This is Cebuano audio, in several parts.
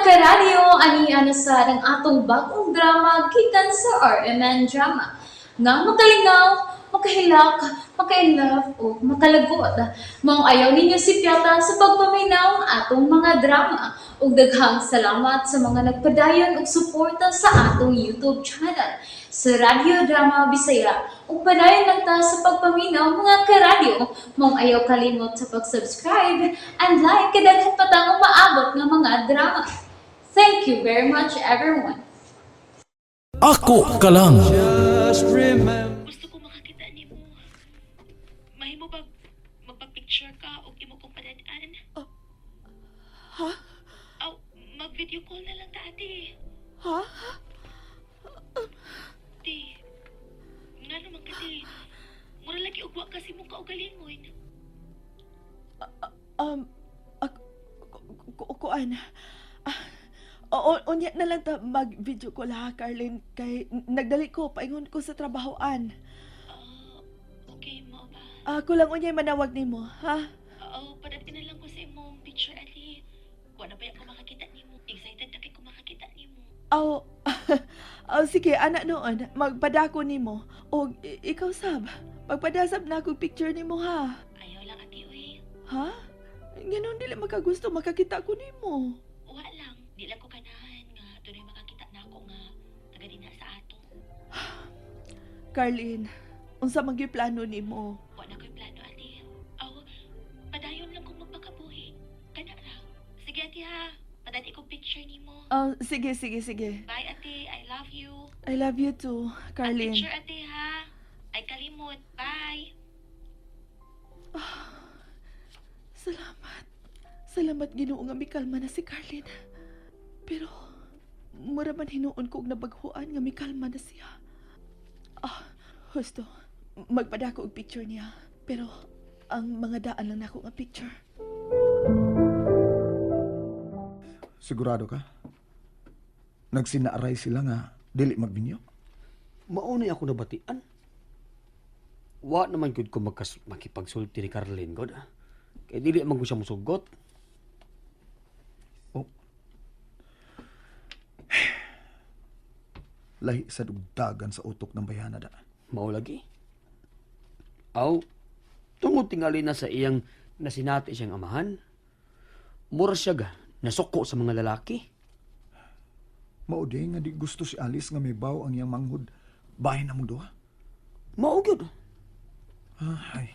Karadyo, ani na sad ang atong bagong drama gikan sa RMN Drama nga makalingaw, makahilak, maka-inlove o makalagot. Maong ayaw ninyo sipyata sa pagpaminaw ang atong mga drama. Ug daghang salamat sa mga nagpadayon og suporta sa atong YouTube channel sa Radyo Drama Bisaya. Ug padayon lang ta sa pagpaminaw, mga karadyo. Maong ayaw kalimot sa pag-subscribe and like kay daghan pa tang umaabot nga mga drama. Thank you very much, everyone. Ako ka lang. Gusto ko makakita nimo. Mahimo ba magpa-picture ka og imo kong padad-an? Ha? Aw, mag-video call na lang ta, ate. Ha? Te, nga naman kasi, mura lagi og wa kasi mong kaugalingon. Kuan. Ah, oo, unya na lang ta mag-video call ha, Carlin. Kay nagdali ko, paingon ko sa trabahoan. Ah, okay mo ba? Ako lang unya'y manawag nimo, ha? Oo, padad na lang ko sa imong picture, ate. Wa na ba ko makakita nimo? Excited na kay ko makakita nimo. Aw, aw, sige, anak noon, magpadako nimo. O, ikaw sab, pagpadasab na akong picture nimo ha. Ayaw lang, ate, uy. Ha? Nganon dili makagusto makakita ko nimo? Wa lang. Di lang ko kanahan nga dunay makakita na ako nga taga dinha sa ato. Carlin, unsa man gyud plano nimo? Wa na ko'y plano, ate. Aw, padayon lang kong magpakabuhi. Kana ra. Sige, ate, ha. Padad kong picture nimo. Oh, sige, sige, sige. Bye, ate. I love you. I love you too, Ang Carlin. picture, ate, ha. Ay kalimot. Bye. Salamat. Salamat, Ginoo, nga mikalma na si Carlin. Pero mura man hinuon ko og nabaghuan nga mikalma na siya. Ah, husto. Magpadako og picture niya. Pero ang mga daan lang nako nga picture. Sigurado ka? Nagsinaaray sila nga dili magbinyo? Maunay ako nabatian. Wa naman gud ko makipagsulti ni Carlin god. Kay dili man ko siya musugot. Oh. Lahi sa dugdagan sa utok ng bayana da. Mao lagi. Aw, tungod tingali na sa iyang nasinati siyang amahan. Mura siya ga, nasuko sa mga lalaki. Mao di nga di gusto si Alice nga mibaw ang iyang manghud bahin among duha. Mao gyud. Ay,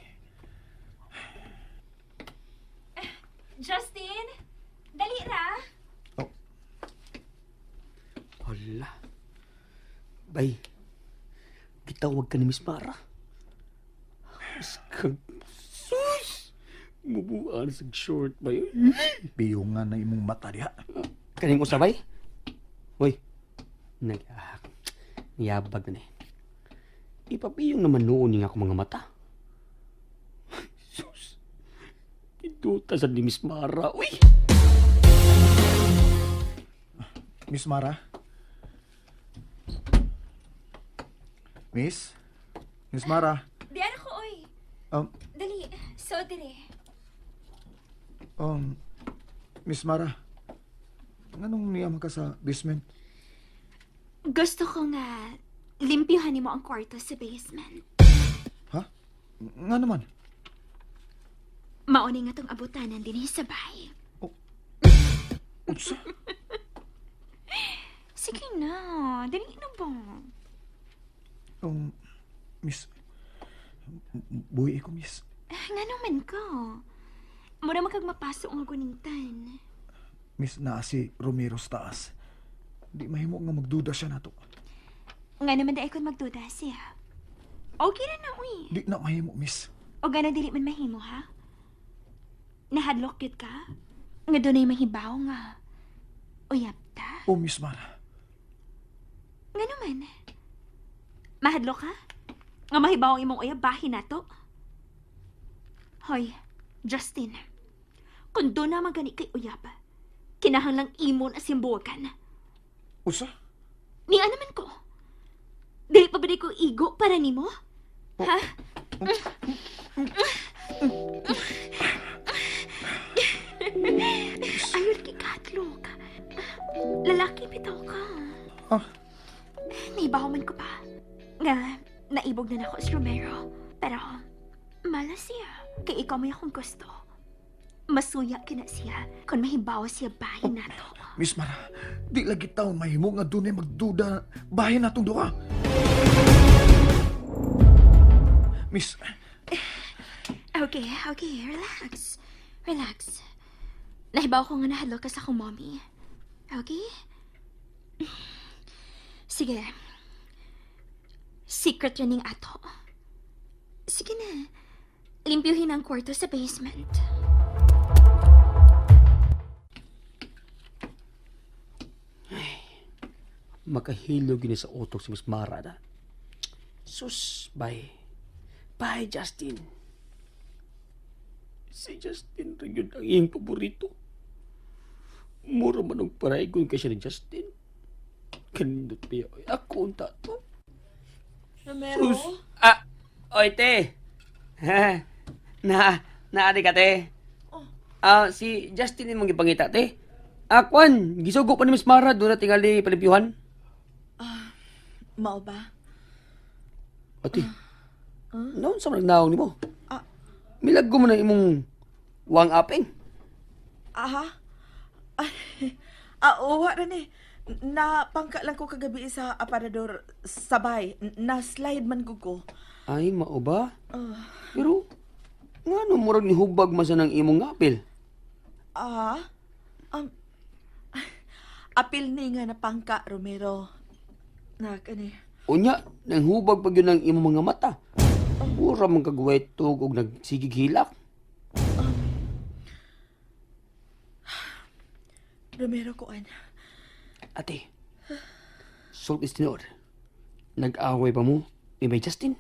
Justin! Dali ra! Oh, Hala. Bay, gitawag ka ni Miss Mara. Kag, sus! Mubuan sa short, bay. Piyungan na imong mata diha. Kaning usa, bay? Uy, nag, niyabag na ni. Ipapiyong naman noon nga ako mga mata. Sus! Ituta sa ni Miss Mara. Uy! Miss Mara? Miss? Miss Mara? Diyan ako, oy. Dali, so dire. Miss Mara, nganong niya man ka sa basement? Gusto ko nga limpyuhan nimo ang kwarto sa basement. Ha? Nga naman? Mauni nga tong abutanan dinhi sa bahay. Unsa? Sige na, dali na ba? Miss, buhi ko, Miss. Nga naman ka. Mura man kag mapaso nga gunintan. Miss, naa si Romero sa taas. Di mahimo nga magduda siya nato. Nga naman dai kon magduda siya. Okay na na, uy. Di na mahimo, Miss. O gana dili man mahimo, ha? Nahadlok gyud ka? Nga dunay mahibaw nga uyab ta? Oh, Miss Mara. Nga naman. Mahadlok ka? Nga mahibaw ang imong uyab bahin nato? Hoy, Justin. Kung doon na magani kay uyab, kinahanglang imo na siyang buwagan. Usa? Ni ano man ko? Dili pa ba di ko igo para nimo? Ha? Ayun kay katlok. Lalaki bitaw ka. Ah. Naibaw man ko pa. Nga, naibog na nako si Romero. Pero, malas siya. Kay ikaw may akong gusto. Masuya kina siya kung mahibaw siya bahin nato. Miss Mara, di lagi taon mahimo nga dunay magduda bahin natong duha. Miss, Okay, okay, relax. Relax. Nahibaw ko nga nahadlok ka sa akong mommy. Okay? Sige. Secret yun ning ato. Sige na. Limpyuhin ang kwarto sa basement. Makahilo gini sa utok si Miss Mara na. Sus, bye. Bye, Justin. Si Justin rin yun ang iyang paborito. Mura man ang paraygon kay siya ni Justin. Kanindot niya. Ay, ako ang tato. Romero? Sus! Ah! Oy, te! Ha? Na, naari ka, te. Ah, si Justin imong gipangita, te. Ah, kwan, gisugo pa ni Miss Mara doon na tingali palimpyuhan. Mao ba? Ate, noon sa nagnaong nimo? Ah. Milaggo mo na imong wang aping. Aha. Ay, ah, uwa na ni. Napangka lang ko kagabi sa aparador sabay. Na-slide man ko ko. Ay, mao ba? Pero, nga no, murag ni hubag man sa nang imong apil. Ah? Apil ni nga napangka, Romero. Na, kani. Unya, nang hubag pag yun ang imong mga mata. Mura man kagwetog og nagsigig hilak. Romero, kuan. Ate, salt is tinuod. Nag-away ba mo ni May Justin?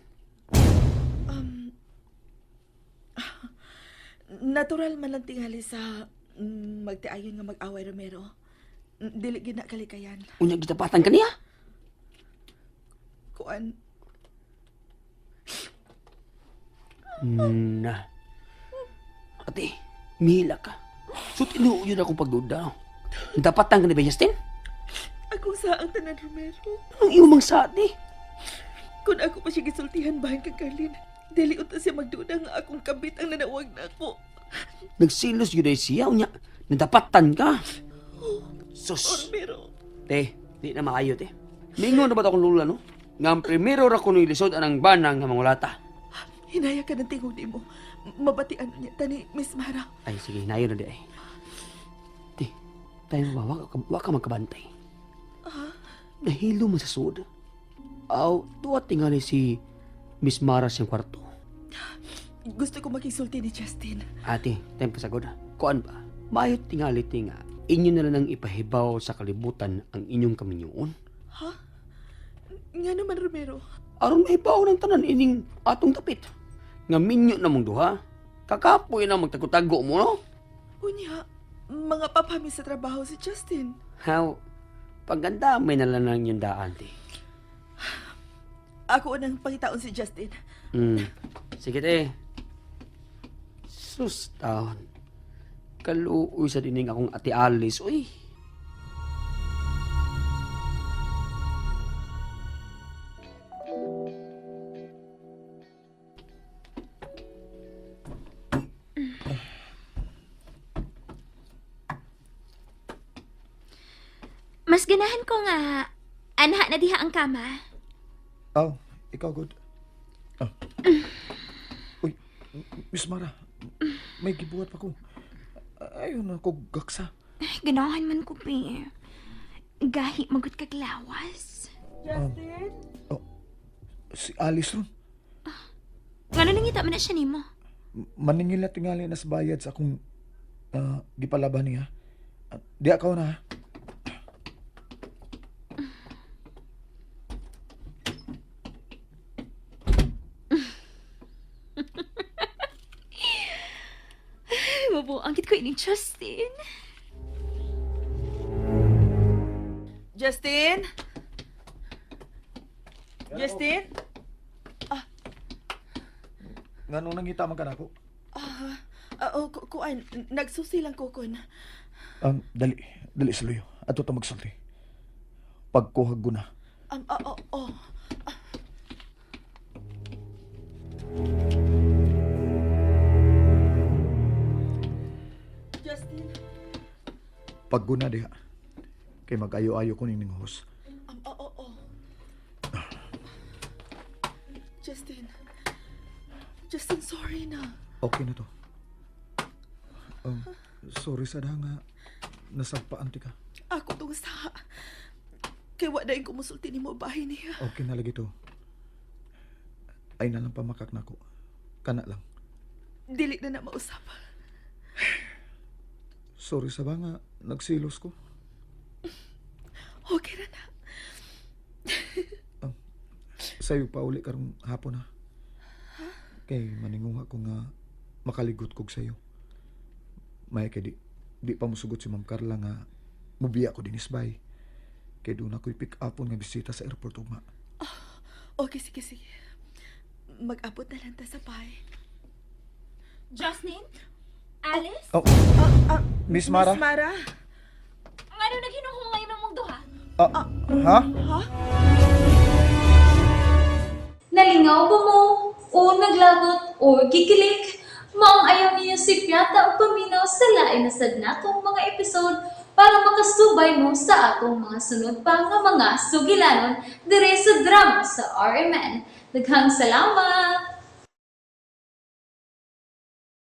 Natural man lang tingali sa magtiayon nga mag-away, Romero. Dili gid na kalikayan. Unya, gitapatan ka niya? Kuan, Na. Ate, mihila ka. So, tinuod yun akong pagduda. Dapatan ka ni Bay Justin? ako sa ang tanan, Romero. Anong iyong mang sa ate? Kung ako pa siya gisultihan bahin kang Carlin, dili unta siya magduda nga akong kabit ang nanawag na ako. Nagsilos yun ay siya. Unya, nadapatan ka. Oh, Sus. Romero. Te, di na maayo, te. Mingon na ba akong lula, no? Nga ang primero ra ko lisod anang banang nga mangulata. Hinaya ka ng tingog nimo. Mabatian niya tani Miss Mara. Ay, sige, nayo na di ay. Te, tayo ba, waka magkabantay. Nahilo man sa sud. Aw, tuwa tingali si Miss Mara siyang kwarto. Gusto ko makisulti ni Justin. Ate, tayo pasagod. Kuan ba? Maayo tingali tinga. Inyo na lang ang ipahibaw sa kalibutan ang inyong kaminyoon. Ha? Nga naman, Romero. Aron mahibaw ng tanan ining atong tapit. Nga minyo na mong duha. Kakapoy na magtago-tago mo, no? Unya, mga papami sa trabaho si Justin. How? Paganda may nalanang yung daan, te. Ako unang pangitaon si Justin. Sige, te. Sus, taon. Kaluoy sa dining akong ate Alice, uy. Mas ganahan ko nga anha na diha ang kama. Oh, ikaw good. Ah. Uy, Miss Mara, may gibuhat pa ko. Ayun na ko gaksa. Ay, ganahan man ko, be. Gahi magot kag lawas. Justin? Oh, si Alice ron. Ngano nangita man na siya nimo? Maningil na tingali na sa bayad sa akong gipalaban niya. Ah, di ako na. Ha? Ay, mabuang kit ko ini Justin. Justin? Justin? Nganong nangita man ka nako? Ah, oh, kuan, nagsusi lang ko kun. Dali, dali sa luyo. Ato ta magsulti. Pagkuhag ko na. Oh, oh, oh. Justin, Pagguna diha. Kay mag-ayo-ayo ko ning host. Oh, oh, oh. Justin. Justin, sorry na. Okay na to. Sorry sa nga nasagpaan ti ka. Ako tong sa. Kay wa dayon ko musulti nimo bahay niya. Okay na lagi to. Ay na lang pamakak nako. Kana lang. Dili na na mausap. Sorry sa ba nga nagsilos ko. Okay ra na. Sayo pa uli karong hapon ha. Kay maninguha ko nga makaligot kog sayo. May kay di pa musugot si Ma'am Carla nga mubiya ko dinis bay. Kay doon ako'y pick upon nga bisita sa airport ugma. Okay, sige, sige. Mag-abot na lang ta sa bahay. Justin? Alice? Oh, Miss Mara? Miss Mara? Ngano naghinuhungay mo mong duha? Ah, ha? Ha? Nalingaw ba mo? O naglagot o gikilig? Maong ayaw niyo si Piata o paminaw sa lain na sad natong mga episode para makasubay mo sa atong mga sunod pa nga mga sugilanon dire sa drama sa RMN. Daghang salamat!